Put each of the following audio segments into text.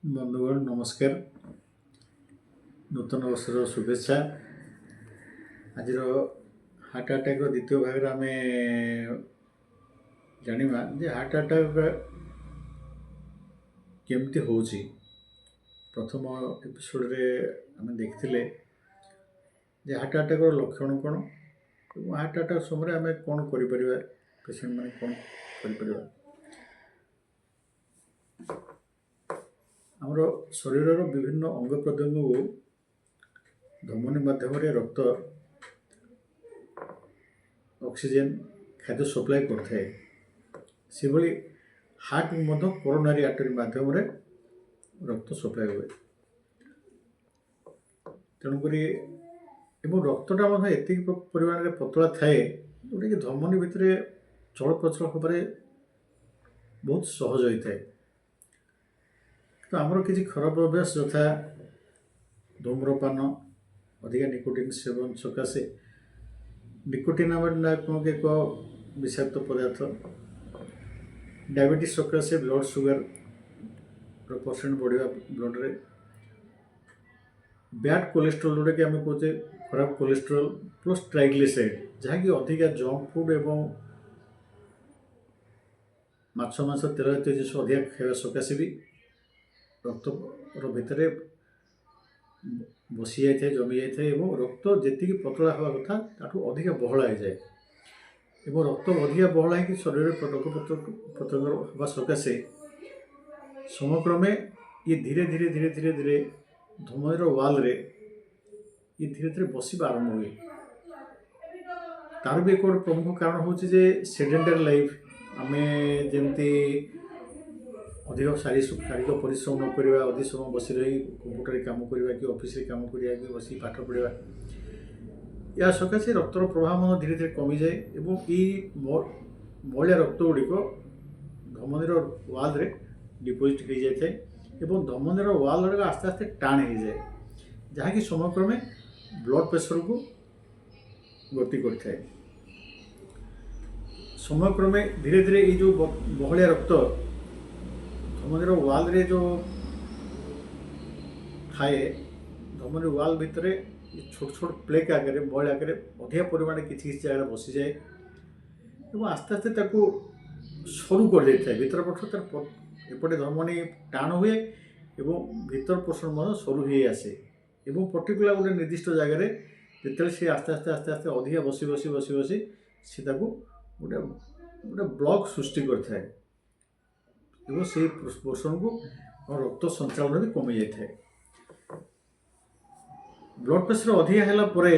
ବନ୍ଧୁଗଣ, ନମସ୍କାର। ନୂତନ ବର୍ଷର ଶୁଭେଚ୍ଛା। ଆଜିର ହାର୍ଟ ଆଟାକ୍ର ଦ୍ୱିତୀୟ ଭାଗରେ ଆମେ ଜାଣିବା ଯେ ହାର୍ଟ ଆଟାକ୍ କେମିତି ହେଉଛି। ପ୍ରଥମ ଏପିସୋଡ଼ରେ ଆମେ ଦେଖିଥିଲେ ଯେ ହାର୍ଟ ଆଟାକ୍ର ଲକ୍ଷଣ କ'ଣ ଏବଂ ହାର୍ଟ ଆଟାକ୍ ସମୟରେ ଆମେ କ'ଣ କରିପାରିବା, ପେସେଣ୍ଟ ମାନେ କ'ଣ କରିପାରିବା। ଆମର ଶରୀରର ବିଭିନ୍ନ ଅଙ୍ଗ ପ୍ରତ୍ୟଙ୍ଗକୁ ଧମନୀ ମାଧ୍ୟମରେ ରକ୍ତ, ଅକ୍ସିଜେନ୍, ଖାଦ୍ୟ ସପ୍ଲାଏ କରିଥାଏ। ସେଭଳି ହାର୍ଟକୁ ମଧ୍ୟ କରୋନାରୀ ଆର୍ଟରୀ ମାଧ୍ୟମରେ ରକ୍ତ ସପ୍ଲାଏ ହୁଏ। ତେଣୁକରି ଏବଂ ରକ୍ତଟା ମଧ୍ୟ ଏତିକି ପରିମାଣରେ ପତଳା ଥାଏ, ଯେଉଁଟାକି ଧମନୀ ଭିତରେ ଚଳପ୍ରଚଳ ହେବାରେ ବହୁତ ସହଜ ହୋଇଥାଏ। କିନ୍ତୁ ଆମର କିଛି ଖରାପ ଅଭ୍ୟାସ, ଯଥା ଧୂମ୍ରପାନ, ଅଧିକା ନିକୋଟିନ୍ ସେବନ ସକାଶେ, ନିକୋଟିନ୍ ନାମକ ଏକ ବିଷାକ୍ତ ପଦାର୍ଥ, ଡାଇବେଟିସ୍ ସକାଶେ ବ୍ଲଡ଼ ସୁଗାରର ପରସେଣ୍ଟ ବଢ଼ିବା ବ୍ଲଡ଼ରେ, ବ୍ୟାଡ୍ କୋଲେଷ୍ଟ୍ରଲ୍, ଯେଉଁଟାକି ଆମେ କହୁଛେ ଖରାପ କୋଲେଷ୍ଟ୍ରଲ୍, ପ୍ଲସ୍ ଟ୍ରାଇଗ୍ଲିସରାଇଡ଼୍, ଯାହାକି ଅଧିକା ଜଙ୍କ ଫୁଡ଼୍ ଏବଂ ମାଛ, ମାଂସ, ତେଲ ଜାତୀୟ ଜିନିଷ ଅଧିକା ଖାଇବା ସକାଶେ ବି ରକ୍ତର ଭିତରେ ବସି ଯାଇଥାଏ, ଜମି ଯାଇଥାଏ ଏବଂ ରକ୍ତ ଯେତିକି ପତଳା ହେବା କଥା, ତାଠୁ ଅଧିକା ବହଳା ହେଇଯାଏ ଏବଂ ରକ୍ତ ଅଧିକା ବହଳା ହେଇକି ଶରୀରରେ ରୋଗ ପ୍ରତ୍ୟଙ୍ଗ ହେବା ସକାଶେ ସମୟକ୍ରମେ ଇଏ ଧୀରେ ଧୀରେ ଧୀରେ ଧୀରେ ଧୀରେ ଧମନୀର ୱାଲ୍ରେ ଇଏ ଧୀରେ ଧୀରେ ବସିବା ଆରମ୍ଭ ହୁଏ। ତାର ବି ଏକ ଗୋଟେ ପ୍ରମୁଖ କାରଣ ହେଉଛି ଯେ ସେଡେଣ୍ଟାରୀ ଲାଇଫ୍। ଆମେ ଯେମିତି ଅଧିକ ଶାରୀରିକ ପରିଶ୍ରମ ନ କରିବା, ଅଧିକ ସମୟ ବସି ରହି କମ୍ପ୍ୟୁଟରରେ କାମ କରିବା କି ଅଫିସରେ କାମ କରିବା କି ବସି ପାଠ ପଢ଼ିବା, ଏହା ସକାଶେ ରକ୍ତର ପ୍ରବାହ ମଧ୍ୟ ଧୀରେ ଧୀରେ କମିଯାଏ ଏବଂ ଏଇ ମଇଳା ରକ୍ତ ଗୁଡ଼ିକ ଧମନୀର ୱାଲ୍ରେ ଡିପୋଜିଟ୍ ହେଇଯାଇଥାଏ ଏବଂ ଧମନୀର ୱାଲ୍ ଗୁଡ଼ିକ ଆସ୍ତେ ଆସ୍ତେ ଟାଣ ହେଇଯାଏ, ଯାହାକି ସମୟକ୍ରମେ ବ୍ଲଡ଼ ପ୍ରେସରକୁ ଗତି କରିଥାଏ। ସମୟକ୍ରମେ ଧୀରେ ଧୀରେ ଏଇ ଯେଉଁ ବହଳିଆ ରକ୍ତ ଧମନୀର ୱାଲ୍ରେ ଯେଉଁ ଥାଏ, ଧମନୀ ୱାଲ୍ ଭିତରେ ଛୋଟ ଛୋଟ ପ୍ଲେକ୍ ଆକାରରେ, ମଇଳା ଆକାରରେ ଅଧିକା ପରିମାଣରେ କିଛି କିଛି ଜାଗାରେ ବସିଯାଏ ଏବଂ ଆସ୍ତେ ଆସ୍ତେ ତାକୁ ସରୁ କରିଦେଇଥାଏ ଭିତର ପଟ। ତାର ଏପଟେ ଧମନୀ ଟାଣ ହୁଏ ଏବଂ ଭିତର ପୋର୍ସନ୍ ମଧ୍ୟ ସରୁ ହେଇ ଆସେ ଏବଂ ପର୍ଟିକୁଲାର ଗୋଟେ ନିର୍ଦ୍ଦିଷ୍ଟ ଜାଗାରେ ଯେତେବେଳେ ସେ ଆସ୍ତେ ଆସ୍ତେ ଆସ୍ତେ ଆସ୍ତେ ଅଧିକା ବସି ବସି ବସି ବସି ସେ ତାକୁ ଗୋଟେ ଗୋଟେ ବ୍ଲକ୍ ସୃଷ୍ଟି କରିଥାଏ ଏବଂ ସେଇ ପୋର୍ସନକୁ ରକ୍ତ ସଞ୍ଚାଳନ ବି କମି ଯାଇଥାଏ। ବ୍ଲଡ଼ ପ୍ରେସର ଅଧିକା ହେଲା ପରେ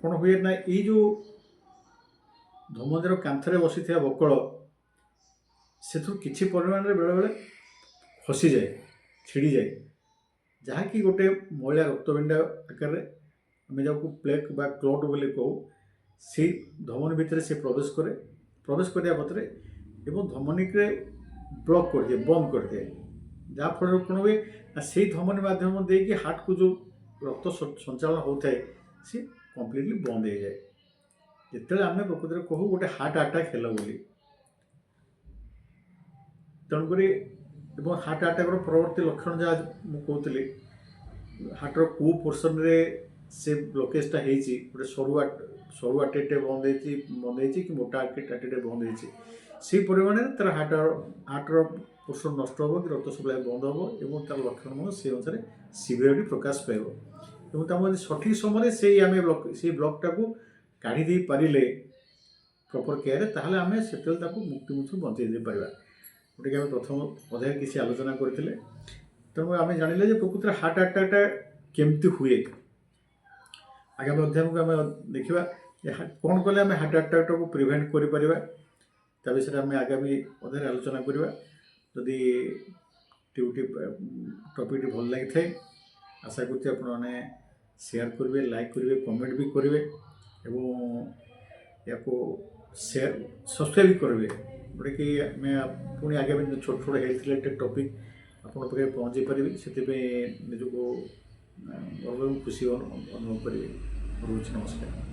କ'ଣ ହୁଏ ନା, ଏଇ ଯେଉଁ ଧମନୀର କାନ୍ଥରେ ବସିଥିବା ବକଳ, ସେଥିରୁ କିଛି ପରିମାଣରେ ବେଳେବେଳେ ଖସିଯାଏ, ଛିଡ଼ିଯାଏ, ଯାହାକି ଗୋଟେ ମଇଳା ରକ୍ତବିଣ୍ଡା ଆକାରରେ, ଆମେ ଯାହାକୁ ପ୍ଲେକ୍ ବା କ୍ଲଟ୍ ବୋଲି କହୁ, ସେଇ ଧମନୀ ଭିତରେ ସେ ପ୍ରବେଶ କରେ। ପ୍ରବେଶ କରିବା ପଥରେ ଏବଂ ଧମନୀରେ ବ୍ଲକ୍ କରିଦିଏ, ବନ୍ଦ କରିଦିଏ, ଯାହାଫଳରେ କ'ଣ ହୁଏ ନା, ସେଇ ଧମନୀ ମାଧ୍ୟମ ଦେଇକି ହାର୍ଟକୁ ଯେଉଁ ରକ୍ତ ସଞ୍ଚାଳନ ହେଉଥାଏ, ସେ କମ୍ପ୍ଲିଟଲି ବନ୍ଦ ହେଇଯାଏ, ଯେତେବେଳେ ଆମେ ପ୍ରକୃତରେ କହୁ ଗୋଟେ ହାର୍ଟ ଆଟାକ୍ ହେଲା ବୋଲି। ତେଣୁକରି ଏବଂ ହାର୍ଟ ଆଟାକ୍ର ପରବର୍ତ୍ତୀ ଲକ୍ଷଣ ଯାହା ମୁଁ କହୁଥିଲି, ହାର୍ଟର କେଉଁ ପୋର୍ସନରେ ସେ ବ୍ଲକେଜଟା ହେଇଛି, ଗୋଟେ ସରୁ ଆର୍ଟେରୀଟେ ବନ୍ଦ ହେଇଛି କି ମୋଟା ଆର୍ଟେରୀଟେ ବନ୍ଦ ହେଇଛି, ସେଇ ପରିମାଣରେ ତାର ହାର୍ଟର ପୋର୍ସନ୍ ନଷ୍ଟ ହେବ କି ରକ୍ତ ସପ୍ଲାଏ ବନ୍ଦ ହେବ ଏବଂ ତାର ଲକ୍ଷଣ ମଧ୍ୟ ସେଇ ଅନୁସାରେ ସିଭିୟରିଟି ପ୍ରକାଶ ପାଇବ। ଏବଂ ତାକୁ ଯଦି ସଠିକ୍ ସମୟରେ ସେଇ ଆମେ ସେଇ ବ୍ଲକଟାକୁ କାଢ଼ି ଦେଇପାରିଲେ ପ୍ରପର୍ କେୟାରରେ, ତାହେଲେ ଆମେ ସେତେବେଳେ ତାକୁ ମୁକ୍ତି ମୁଖରୁ ବଞ୍ଚେଇ ଦେଇପାରିବା, ଯେଉଁଟାକି ଆମେ ପ୍ରଥମ ଅଧ୍ୟାୟରେ କିଛି ଆଲୋଚନା କରିଥିଲେ। ତେଣୁ ଆମେ ଜାଣିଲେ ଯେ ପ୍ରକୃତରେ ହାର୍ଟ ଆଟାକ୍ଟା କେମିତି ହୁଏ। ଆଗାମୀ ଅଧ୍ୟାୟକୁ ଆମେ ଦେଖିବା ଯେ କ'ଣ କଲେ ଆମେ ହାର୍ଟ ଆଟାକ୍ଟାକୁ ପ୍ରିଭେଣ୍ଟ କରିପାରିବା। ତା ବିଷୟରେ ଆମେ ଆଗାମୀ ଅଧ୍ୟାୟରେ ଆଲୋଚନା କରିବା। ଯଦି ଟପିକ୍ଟି ଭଲ ଲାଗିଥାଏ, ଆଶା କରୁଛି ଆପଣମାନେ ସେୟାର କରିବେ, ଲାଇକ୍ କରିବେ, କମେଣ୍ଟ ବି କରିବେ ଏବଂ ୟାକୁ ସେୟାର, ସବସ୍କ୍ରାଇବ୍ ବି କରିବେ, ଯେଉଁଟାକି ଆମେ ପୁଣି ଆଗାମୀ ଛୋଟ ଛୋଟ ହେଲ୍ଥ ରିଲେଟେଡ଼ ଟପିକ୍ ଆପଣଙ୍କ ପାଖରେ ପହଞ୍ଚାଇ ପାରିବି। ସେଥିପାଇଁ ନିଜକୁ ଗର୍ବ ଏବଂ ଖୁସି ଅନୁଭବ କରିବି। ରହୁଛି, ନମସ୍କାର।